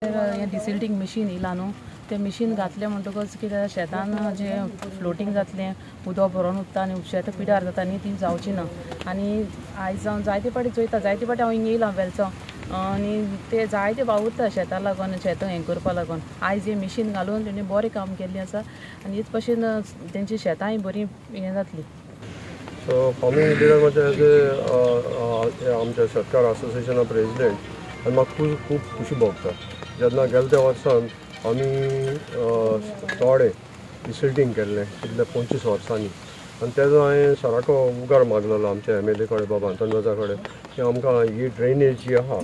हें डिसिल्टींग मशीन येयलां न्हू, तें मशीन घातलें म्हणटकच कितें शेतान जें फ्लोटींग जातलें, उदक भरोन उरता आनी शेत पिड्यार जाता न्ही, ती जावची ना. आनी आयज जावन जायते फावटी चोयता, जायते फावटी हांव हिंगा येयलां वेलसांव आनी ते जायते वावुरता शेता लागून, शेतां हें करपा लागून. आयज हें मशीन घालून तेणी बरें काम केल्लें आसा आनी हेच भशेन तेंची शेतांय बरीं हें जातलीं. सो फार्मींग लिडर म्हणजे एज ए आमच्या शेतकार असोसिएशना प्रेजिडेंट आनी म्हाका खूब खूब खुशी भोगता जेन्ना गेले त्या वर्सान आमी थोडे डिसिल्टींग केल्लें कितले 25 वर्सांनी आनी तेजो हांवें सराको उपकार मागलेलो आमच्या एम एल ए कडेन, बाबा आंतोन कडेन, की आमकां ही ड्रेनेज जी आहा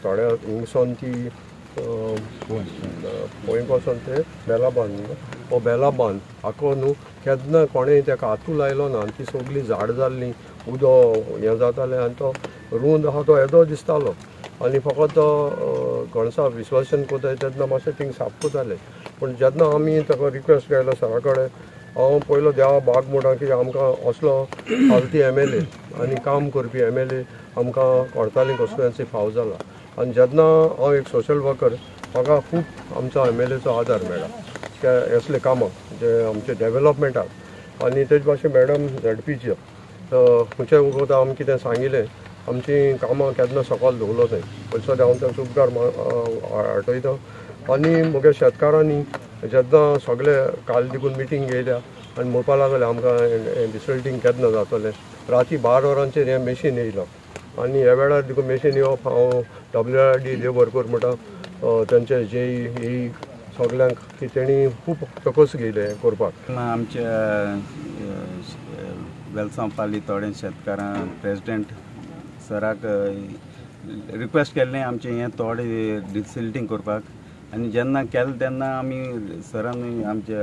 थोड्या हिंगसोन ती पोंय पासून ते बेला बांद, हो बेला बांद हाको न्हू केन्ना कोणें तेका हातू लायलो ना आनी ती सगळीं झाड जाल्लीं, उदक हें जातालें आनी तो रूंद आहा तो येदो दिसतालो आनी फकत गणसा विश्वासन कोताय तेन्ना मातशें थिंग साफ कोताले. पूण जेन्ना आमी ताका रिक्वेस्ट केलो सरा कडेन, हांव पयलो देवा भाग म्हणटा की आमकां असलो फालती एम एल ए आनी काम करपी एम एल ए आमकां कोरताली कॉन्स्टिट्युएन्सी फाव जाला. आनी जेन्ना हांव एक सोशल वर्कर, म्हाका खूब आमचो एम एल एचो आदार मेळ्ळा त्या असले कामाक जे आमचे डेवलपमेंटाक. आनी तेज भाशेन मॅडम झेडपीचे खंयच्या वखद आमी कितें सांगिल्लें, आमचीं कामां केन्ना सकयल दवरलो थंय पयसो हांव तांचो उपकार आठयता. आनी म्हगे शेतकारांनी जेन्ना सगळे काल देखून मिटींग घेयल्या आनी म्हणपा लागले आमकां डिसल्टींग केन्ना जातलें, राती 12 वरांचेर हें मशीन येयलां आनी ह्या वेळार देखून मशीन येवप हांव डब्ल्यू आर डी देव बरें कर म्हणटा तांचे जे ई सगल्यांक की तेणी खूब तकस घेयलें हें करपाक. आमच्या वेलसांव पाली थोडे शेतकारां प्रेजिडेंट सराक रिक्वेस्ट केल्लें आमचें हें थोडें डिसिल्टींग करपाक आनी जेन्ना केलें तेन्ना आमी सरान आमच्या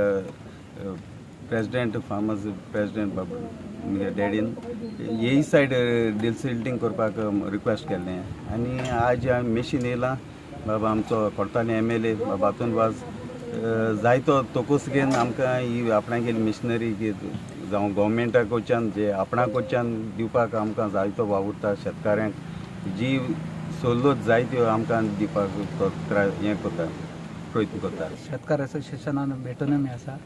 प्रेजिडेंट फार्मर्स प्रेजिडेंट बाबू म्हगे डॅडीन हेय सायड डिसिल्टींग करपाक रिक्वेस्ट केल्लें आनी आज मशीन येयलां. बाबा आमचो कोर्ताली एम एल ए बाबा आंतोन वाज जायतो तोकूस घेवन आमकां ही आपणागेली मिशनरी जावं गोवोरमेंटा कडच्यान जे आपणा कडच्यान दिवपाक आमकां जायतो वावुरता, शेतकाऱ्यांक जी सवलत जाय त्यो आमकां दिवपाक तो ट्राय हें करता, प्रयत्न करता. शेतकार असोसिएशनान भेटून आमी आसा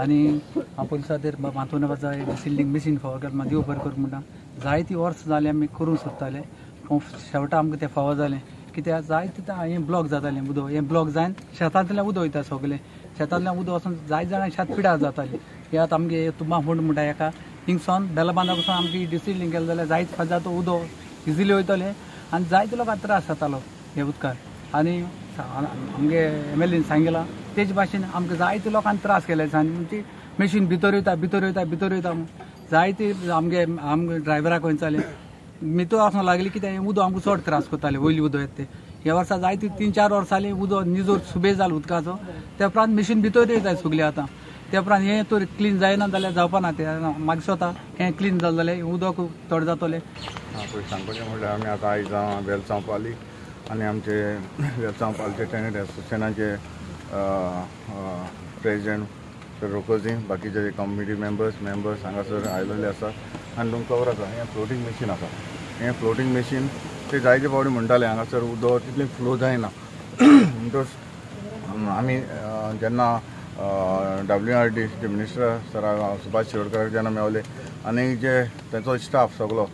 आनी हांव पयलीं बाबा आंतोन वाजा डिसिल्टींग मशीन फावो केलें, म्हाका देव बरें करूं म्हणटा. जायतीं वर्सां जालीं आमी करूंक सोदताले पूण शेवटा आमकां तें फावो जालें. कित्याक जायते हें ब्लॉक जातालें उदक, हें ब्लॉक जायन शेतांतल्यान उदक वयता, सगळें शेतांतल्यान उदक वचून जायते जाणां शेत पिड्यार जातालीं. हे आतां आमगे तुबा फोंड म्हणटा एका थिंगसोन बेला बांदा पसून आमची डिसिल्टींग केलें जाल्यार जायते फावट जाता उदक इजिली वयतलें आनी जायते लोकांक त्रास जातालो हे उदकान. आनी आमगे एम एल एन सांगिलां तेज भाशेन आमकां जायते लोकांक त्रास केले आनी म्हणजे मशीन भितर वयता भितर वयता भितर वयता जायते आमगे आमगे ड्रायव्हराक वयताले मितो आसूंक लागली कित्याक उदक आमकां चड त्रास करताले वयली उदक येता तें. ह्या वर्सा जायते 3-4 वर्सां जालीं उदक निजोर सुबे जालो उदकाचो, त्या उपरांत मशीन भितर वयता सगळें. आतां त्या उपरांत हें तर क्लीन जायना जाल्यार जावपा ना तें, मागीर स्वता हें क्लीन जालें जाल्यार उदक थोडें जातलें. पयलीं सांगपाचें म्हणल्यार आमी आतां आयज वेलसांव पाली आनी आमचे वेलसांव पालचे टेनंट एसोसिएशनाचे प्रेजिडेंट सर रोकोजी, बाकीचे कमिटी मेंबर्स हांगासर आयलेले आसा. आनी तुमकां खबर आसा हें फ्लोटींग मशीन आसा, हें फ्लोटींग मशीन ते जायते फावटी म्हणटाले हांगासर उदक तितलें फ्लो जायना. म्हणटच आमी जेन्ना W R D minister sir Subhash Shirodkar जेन्ना मेवले आनी जे तांचो स्टाफ सगलो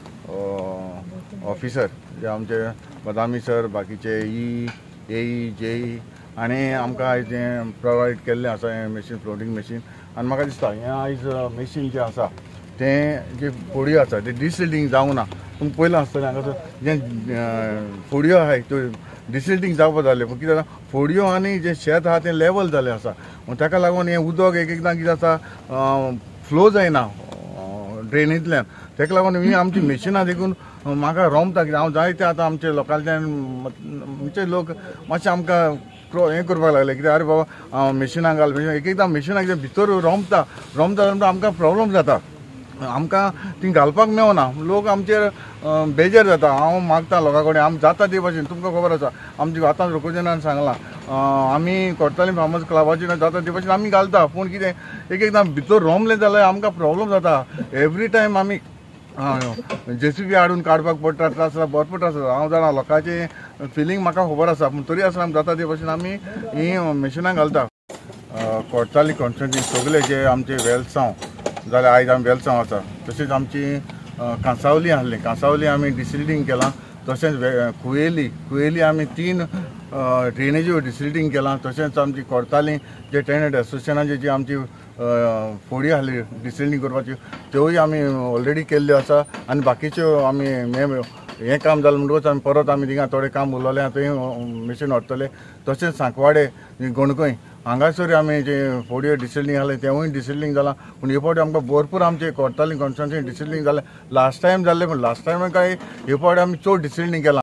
ऑफिसर जे आमचे बदामी सर, बाकीचे ई ए ई जे ई आनी आमकां आयज हें प्रोवायड केल्लें आसा हें मशीन फ्लोटींग मशीन. आनी म्हाका दिसता हें आयज मशीन जें आसा तें जे फोडयो आसा तें डिसिल्टींग जावंक ना. तुमी पयलां आसतलें हांगासर जें फोडयो आहाय त्यो डिसिल्टींग जावपा जालें, पूण कितें जाता फोडयो आनी जें शेत आहा तें लेवल जालें आसा, ताका लागून हें उदक एक एकदां कितें जाता फ्लो जायना ड्रेनींतल्यान. ताका लागून ही आमची मशिनां देखून म्हाका रोमता कित्याक हांव जायते आतां आमचे लोकांच्यान म्हणजे लोक मातशें आमकां हें करपाक लागले कित्याक आरे बाबा मशिनां घाल, एक एकदां मशिनां कितें भितर रोमता रोमता रोमता आमकां प्रोब्लम जाता, आमकां ती घालपाक मेवना, लोक आमचेर बेजार जाता. हांव मागता लोकां कडेन आम जाता ते भाशेन, तुमकां खबर आसा आमची आतां रोकोजनान सांगलां आमी कोर्ताली फार्मर्स क्लबाची जाता ते भाशेन आमी घालता, पूण कितें एक एकदां भितर रोमलें जाल्यार आमकां प्रोब्लम जाता. एवरी टायम आमी जेसीबी हाडून काडपाक पडटा, त्रास जाता, भरपूर त्रास जाता. हांव जाणा लोकांचे फिलींग म्हाका खबर आसा, पूण तरी आसतना आमी जाता ते भशेन आमी ही मिशिनां घालता. कोडताली कॉन्स्टिट्युएन्सी सगळे जे आमचे वेलसांव जाल्यार आयज आमी वेलसांव आसा, तशेंच आमची कांसावली आहली, कांसावली आमी डिसिल्टींग केलां, तशेंच कुवेली आमी 3 ड्रेनेज्यो डिसिल्टींग केलां, तशेंच आमची कोडताली जे टेनंट एसोसिएशनाची जी आमची फोडी आहली डिसिल्टींग करपाची त्योय आमी ऑलरेडी केल्ल्यो आसा. आनी बाकीच्यो आमी हें काम जालें म्हणटकूच आमी परत आमी थिंगा थोडें काम उरलेलें आहा थंय मिशीन व्हरतले. तशेंच सांकवाडे गणकय हांगासर आमी जे फोडयो डिसिल्टींग आहलें तेवूय डिसिल्टींग जालां. पूण हे फावटी आमकां भरपूर आमचे कोडताली कॉन्स्टिट्युएन्सी डिसिल्टींग जालें. लास्ट टायम जाल्लें, पूण लास्ट टायम काय हे फावटी आमी चड डिसिल्टींग केलां.